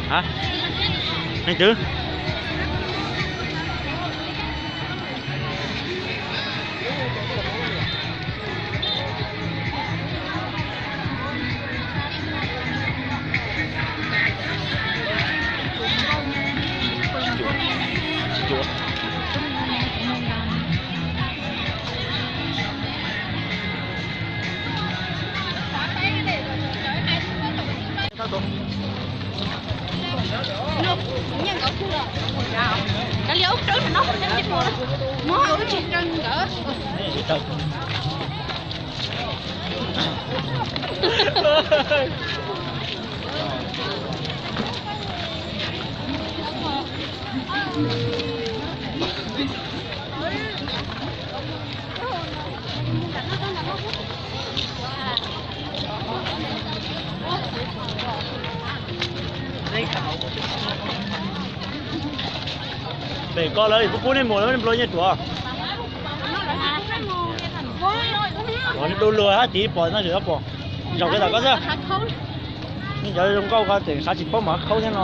Ha, leej twg? Pem ko lawv kuj pub nej mus, nej nplua nyiaj ruam. Ua du lug hab tiv pom no, zaum ko tom ko xwb. Nej cov zoo nkauj ko tseem xav tsis paub mas khaub thiab no.